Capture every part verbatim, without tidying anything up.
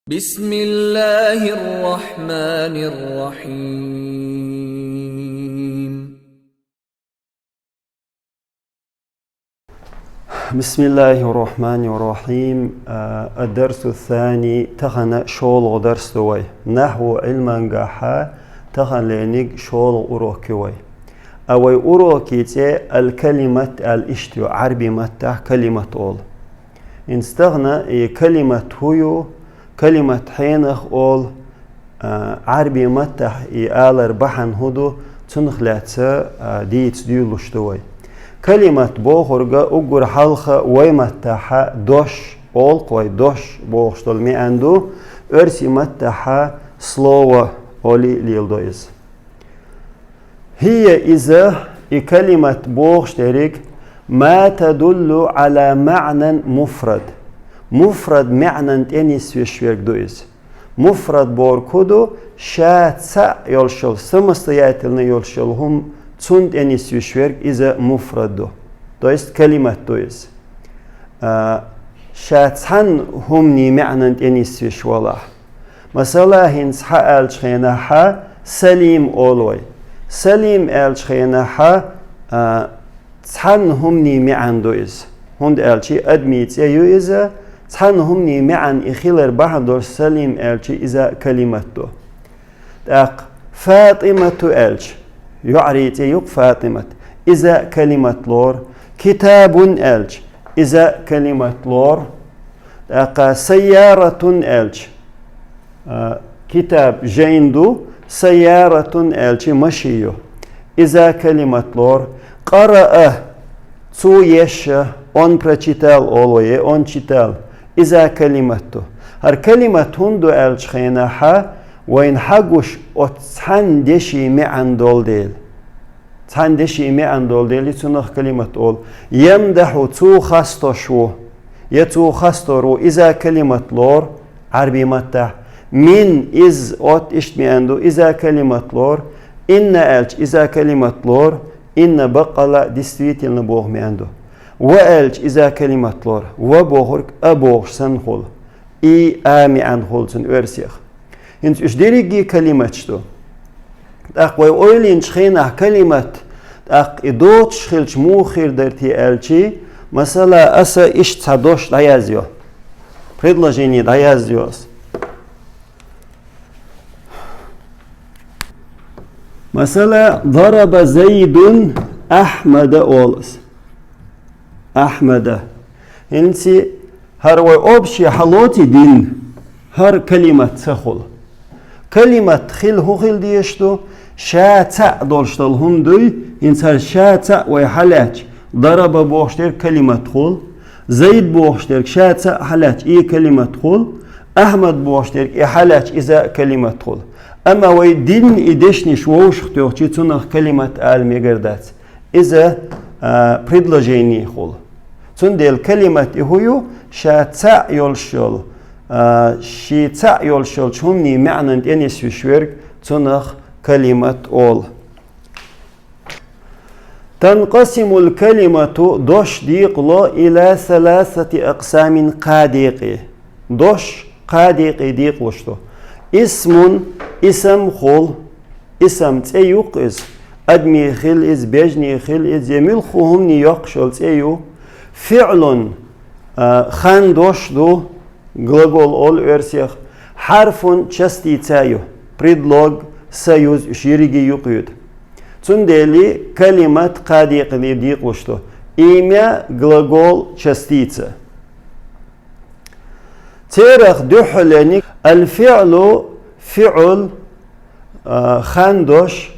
بسم الله الرحمن الرحيم. بسم الله الرحمن الرحيم. الدرس الثاني, тахан шолгӀа дарс ду вай. Нахьву Ӏилмангахьа тахан лениг шолгӀа урок ю вай. А вай уроки цӀе аль-калимат аьлла иштта ю, Ӏарби маттахь калимат олу. Ин стагана и калимат хӀу ю, калимат хьенах олу, а, Ӏарби маттахь и алар бахьана хӀу ду, цунах лаьцна, а, дийца дуьйлуш ду вай. Калимат бохурга уггар хьалха вай маттахьа дош олу-кх вай, дош бохуш долу маьӀна ду, оьрси маттахьа слово олий леладо иза. هي, иза, и калимат бохуш дерг, ما تدل على معنى مفرد. Муфрад маьӀнан тӀенисвеш верг ду иза. Муфрад бохург хӀу ду, ша цхьаъ йолуш йолу, самостоятельно йолуш йолу хӀума, цунна тӀенисвеш верг иза муфрад ду. То есть калимат ду иза. А, ша цхьана хӀуманийн маьӀнан тӀенисвеш валахь. Масала, хӀинца хьан аьллачу хенахьа Салим олу вай. Салим аьллачу хенахьа, а, цхьана хӀуманийн маьӀна ду иза. ХӀунда аьлча адамийн цӀе ю иза, цхьана хӀуманийн маьӀна и хилар бахьана долуш Салим аьлча иза калимат ду. ТӀаккха ФатӀимату аьлча, йоӀарийн цӀе ю-кх ФатӀимат, иза калимат лору. Китабун аьлча, иза калимат лору. ТӀаккха сайяратун аьлча, а, китаб жайн ду, сайяратун аьлча машин ю. Иза калимат лору. КъараӀа, цо еш, он прочитал олу вай, он читал. Иза калимат ду. ХӀара калимат хӀунда ду аьллачу хенахьа, вайна хьагуш оцу цхьана дешийн маьӀна долу дела. Цхьана дешийн маьӀна долу дела, цунах калимат олу. Ямдахьу, цо хастош ву, я цо хастор ву, иза калимат лору, Ӏарби маттахь. Мин, из, от, иштта маьӀна ду, иза калимат лору. Инна аьлча, иза калимат лору. Инна баккъала действительно боху маьӀна ду. Ва аьлча, иза калимат лору. Ва бохург а бохуш санна хуьлу. И а маьӀна хуьлу цуьнан оьрсех. ХӀинца уьш дерриге калиматаш ду. ТӀаккха вай ойла йинчу хенахь калимат, тӀаккха и доцуш хилча муха хир дара те аьлча, масала, аса иштта цхьа дош дӀаязйо. Предложение дӀаязйо аса. Масала, дараба Зайдун Ахьмада олу аса. Ахьмада. ХӀинца хӀара вай общий хьалоций дин, хӀара калимат ца хуьлу. Калимат хила хӀун хила дезаш ду? Ша цхьаъ долуш долу хӀума дуй, хӀинца хӀара ша цхьаъ вай хьалаьцча, дараба бохуш дерг калимат хуьлу, Зайд бохуш дерг ша цхьаъ хьалаьцча, и калимат хуьлу, Ахьмад бохуш дерг и хьалаьцча, иза а калимат хуьлу. Амма вай дин и дешнаш вовшахтоьхчи, цунах калимат ала мегар дац. Иза, а, предложение хуьлу. Цундела калимат и хӀу ю, ша цхьаъ йолуш йолу, а, ши цхьаъ йолуш йолчу хӀуманийн маьӀнан тӀенисвеш верг, цунах калимат олу. Танкъасимул калимату, дош декъало, ила саласати акъсамин, кхаа декъе. Дош кхаа декъе декъалуш ду. Исмун, исам хуьлу, исам цӀе ю-кх иза, адамийн хила иза, бежанийн хила иза, я муьлхха хӀуманийн йоккхуш йолу цӀе ю. ФиӀлун, а, хан дош ду, глагол олу оьрсех, хьарфун, частица ю, предлог, союз, уьш ерриге юкъа ю. Цундела калимат кхаа декъе декъалуш ду. Имя, глагол, частица. Церах дуьххьалениг аль-фиълу, фиъл, а, хан дош,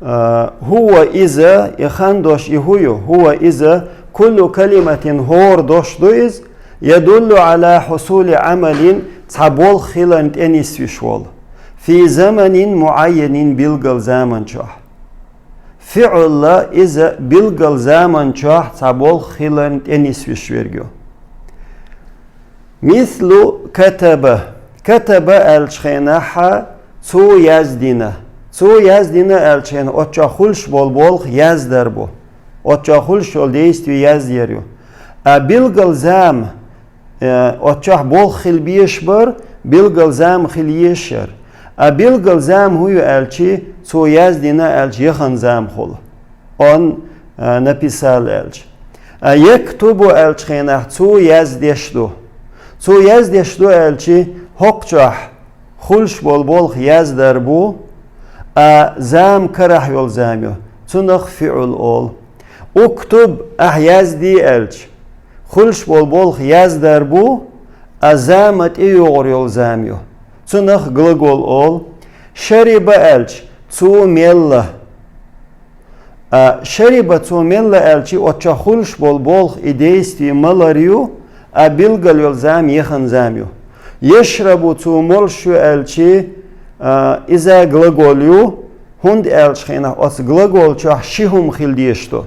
а, хӀува иза, и хан дош и хӀу ю, хӀува иза, куллу калиматин, хӀора дош ду иза, ядуллу ала хьусули Ӏамалин, цхьа болх хиларна тӀенисвеш волу, фи заманин муайянин, билггал заман чохь. ФиӀлла иза билггал заман чохь цхьа болх хиларна тӀенисвеш верг ю. Мислу катаба. Катаба аьллачу хенахьа цо яздина. Цо яздина аьллачу хенахь, оцу чохь хуьлуш болу болх яздар бу. Оцу чохь хуьлуш йолу действие язъяр ю. А билггал зама, э, оцу чохь болх хила безаш бара, Билггал зама хила езаш яр. А билггал зама хӀун ю аьлча, цо яздина аьлча, яхан зама хул. Он, а, написал аьлча. А яктубу аьлча хенахь цо яздеш ду. Цо яздеш ду аьлча, хӀокху чохь хуьлуш болу болх яздар бу, а зама карахь йолу зама ю, цунах фиӀул олу. Уктуб, ахь яздий аьлча, хуьлуш болу болх яздар бу, а зама тӀейогӀур йолу зама ю, цунах глагол олу. Шариба аьлча, цо мелла. А шариба, цо мелла аьлча, оцу чохь хуьлуш болу болх и действие малар ю, а билггал йолу зама яхан зама ю. Яшрабу, цо молуш ю аьлча, а, иза глагол ю, хӀунда аьлча хенахь оцу глагол чохь ши хӀума хила дезаш ду.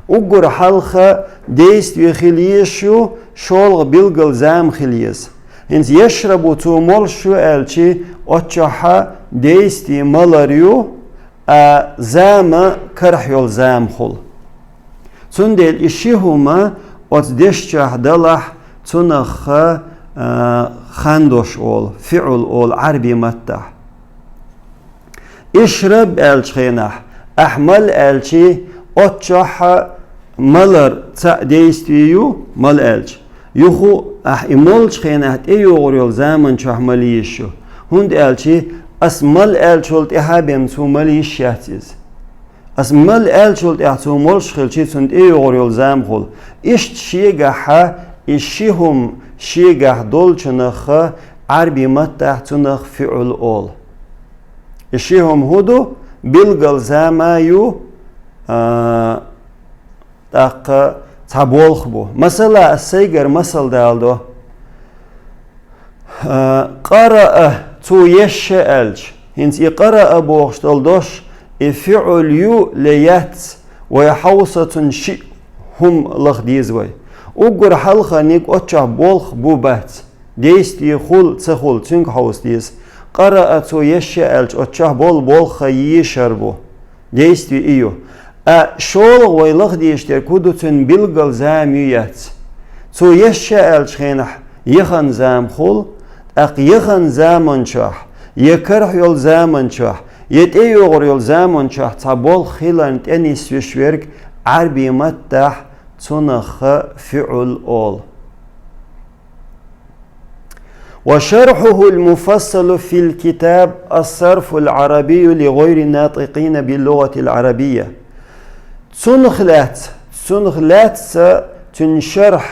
Уггар хьалха действие хила езаш ю, шолгӀа билггал зама хила еза. ХӀинца яшрабу, цо молуш ю аьлча, оцу чохь действие малар ю, а зама карахь йолу зама хул. Цундела и ши хӀума оцу дешчохь далахь, цунах, а, хан дош олу, фиӀул олу Ӏарби маттахь. Ишраб аьлча хенахь, ахь мала аьлча, оцу чохь малар цхьаъ действие ю, мала аьлча. Юха ахь и молчу хенахь тӀейогӀур йолу заман чохь мала йиш ю. ХӀунда аьлча ас мала аьллачул тӀаьхьа бен цо мала йиш яц иза. Ас мала аьллачул тӀаьхьа цо молуш хилча, цунна тӀейогӀур йолу зама хуьлу. Иштта шегахь и ши хӀума шегахь долчунах Ӏарби маттахь цунах фиӀул олу. И ши хӀума хӀун ду? Билггал зама ю, а, тӀаккха цхьа болх бу. Масала, ас сайгара масал даладо. А, къараа, цо еш аьлча. ХӀинца и къараа бохуш долу дош, и фиӀул ю я яц, вай хьовса цунна шиъ хӀума лаха деза вай. Уггар хьалхарниг оцу чохь болх бу, бац. Действие хуьлу, ца хуьлу, цуьнга хьовса деза. Къараа, цо еш аьлча, оцу чохь болу болх хан ешар бу. Действие и ю. А шолгӀа вай лаха дезаш дерг хӀун ду, цуьнан билггал зама ю, яц. Цо еш аьллачу хенахь яхан зама хуьлу, тӀаккха яхан заман чохь, я карахь йолу заман чохь, я тӀейогӀур йолу заман чохь цхьа болх хиларна тӀе нисвеш верг Ӏарби маттахь цунах фиӀул олу. وشرحه المفصل في الكتاب الصرف العربي لغير الناطقين باللغة العربية. Цунах лаьцна, цунах лаьцна цуьнан шархь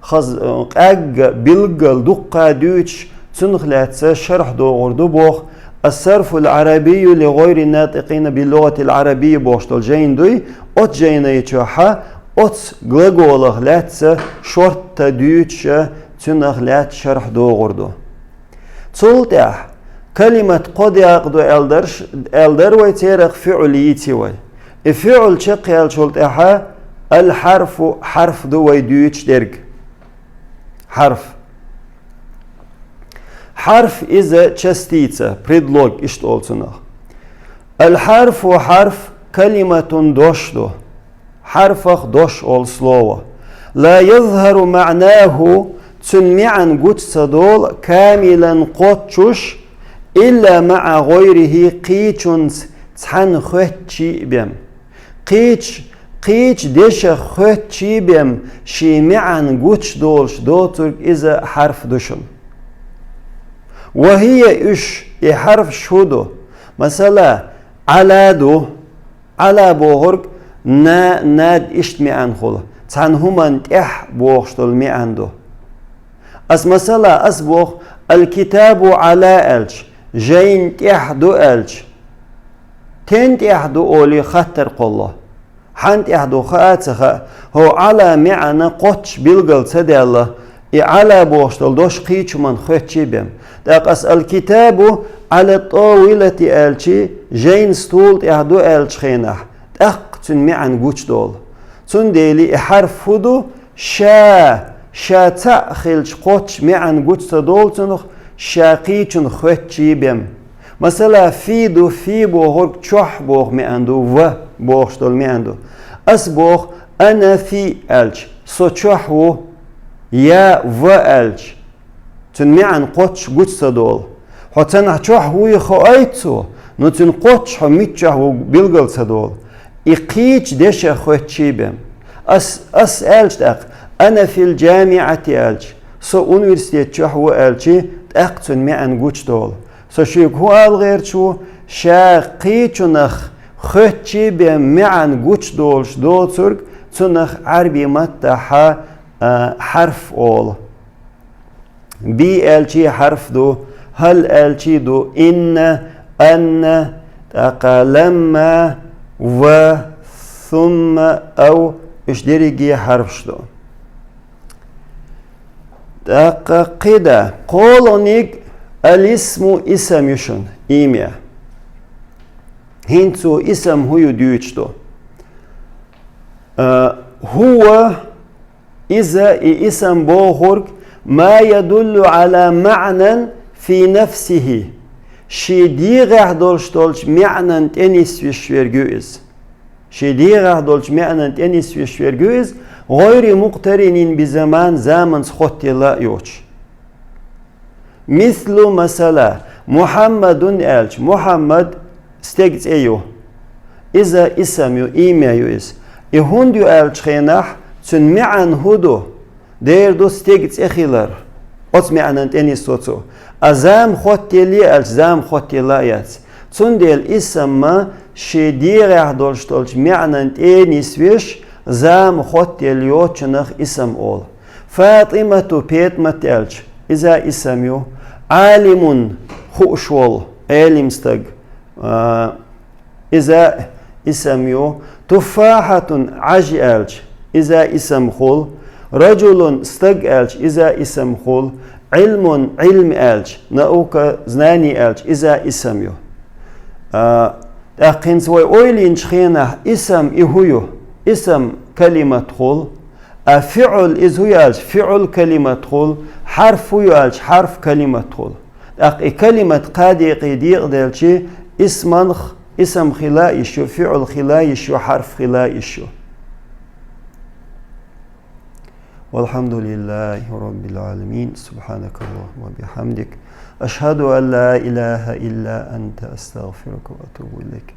хаза, къаьгга, билггал, дуккха дуьйцуш, цунах лаьцна шархь догӀур ду боху, الصرف العربي لغير الناطقين باللغة العربية бохуш долу жайна дуй, оцу жайнай чохь оцу глаголах лаьцна шортта дуьйцуш, цунах лаьцна шархь догӀур ду. Цул тӀаьхьа калимат кхо дакъа ду аьлла дара вай, церах фиӀул йийци вай. И фиӀул чекхъяьллачул тӀаьхьа аль-хьарфу, хьарф ду вай дуьйцуш дерг. Хьарф. Хьарф иза частица, предлог, иштта олу цунах. Аль-хьарфу, хьарф, калиматун, дош ду. Хьарфах дош олу слово. لا يظهر معناه, цуьнан маьӀна гучу ца долу, камилан, кхоччуш, илла маӀа гӀайрихӀи, кхечуьнца цхьаьна хоьттучий бен. Кхечу, кхечу дешах хоьттучий бен шен маьӀна гучудолуш доцург иза хьарф ду шуна. Ва хӀия, уьш, и хьарфаш хӀун ду? Масала, Ӏала ду. Ӏала бохург на, над иштта маьӀна хуьлу, цхьана хӀуманна тӀехь бохуш долу маьӀна ду. Ас масала, ас боху, аль-китабу Ӏала аьлча, жайна тӀехь ду аьлча, тен тӀехь ду олий хаттар кхолло. Хьан тӀехь ду хаа а ца хаьа, хӀокху Ӏала маьӀна кхоччуш билгал ца даьлла, и Ӏала бохуш долу дош кхечу хӀуманна хоьттучий бен. ТӀаккха ас аль-китабу Ӏала тӀовилати аьлча, жайна стул тӀехь ду аьллачу хенахь, тӀаккха цуьнан маьӀна гучудолу. Цундела и хьарф хӀун ду? Ша, ша цхьаъ хилча кхоччуш маьӀна гучу ца долу цунах, ша кхечунах хоьттучий бен. Масала, фи ду, фи бохург чохь боху маьӀна ду, ва бохуш долу маьӀна ду. Ас боху, ана фи аьлча, со чохь ву, я ва аьлча, Цуьнан маьӀна кхоччуш гучу ца долу. Хьо цунах чохь вуй хоуьйту цо, но цуьнан кхоччуш хьо миччахь ву билгал ца долу. И кхечу дешах хоьттучий бен. Ас, ас аьлча тӀаккха, «Ана фил джамиати», аьлча, со университет чохь ву аьлчи, тӀаккха цуьнан маьӀна гучу долу. Со шуьга хӀун ала гӀерташ ву, ша кхечунах хоьттучий бен маьӀна гучудолуш доцург, цунах Ӏаьрби маттахь, а, хьарф олу. Би аьлчи хьарф ду, хӀал аьлчи ду, инна, анна, тӀаккха ламма, ва, сумма, ав, уьш дерриге хьарфаш ду. ТӀаккха кхидӀа, кхоалгӀаниг алисму исам ю шуна, имя. ХӀинца цо исам хӀу ю дуьйцуш ду. А, хӀува, иза, и исам бохург, ма ядуллу Ӏала маънан фи нафсихи. Шен дегӀехь долуш долчу маьӀнан тӀе нисвеш верг ю иза. Шен дегӀехь долчу маьӀнан тӀе нисвеш верг ю иза, гӀойри мукътаринин би заман, заманца хоттаелла а йоцуш. Мислу масала, Мухьаммадун аьлча, Мухьаммад стеган цӀе ю. Иза исам ю, имя ю иза. И хӀунда ю аьллачу хенахь, цуьнан маьӀна хӀун ду? Дера ду стеган цӀе хилар. Оцу маьӀнан тӀе нисво цо. А зама хоттаелле аьлча, зама хоттаелла а яц. Цундела исамма шен дегӀехь долуш долчу маьӀнан тӀе нисвеш, зама хоттаелла йоцучунах исам олу. Фатимату, Петамат аьлча, иза исам ю. Ӏалимун, хууш волу, Ӏелим стаг, а, иза исам ю. Туффахьатун, Ӏаж аьлча, иза исам хуьлу. Раджулун, стаг аьлча, иза исам хуьлу. Ӏилмун, Ӏилм аьлча, наука, знание аьлча, иза исам ю. А, тӀаккха хӀинца вай ойла йинчу хенахь, исам и хӀу ю? Исам калимат хуьлу. А фиъл иза хӀу ю аьлча, фиъл калимат хуьлу. Хьарф хӀу ю аьлча, хьарф калимат хуьлу. ТӀаккха и калимат кхаа декъе декъаделчи, исманх, исам хила йиш ю, фиъл хила йиш ю, хьарф хила йиш ю. والحمد لله رب العالمين. سبحانك اللهم وبحمدك. أشهد أن لا إله إلا أنت. أستغفرك وأتوب إليك.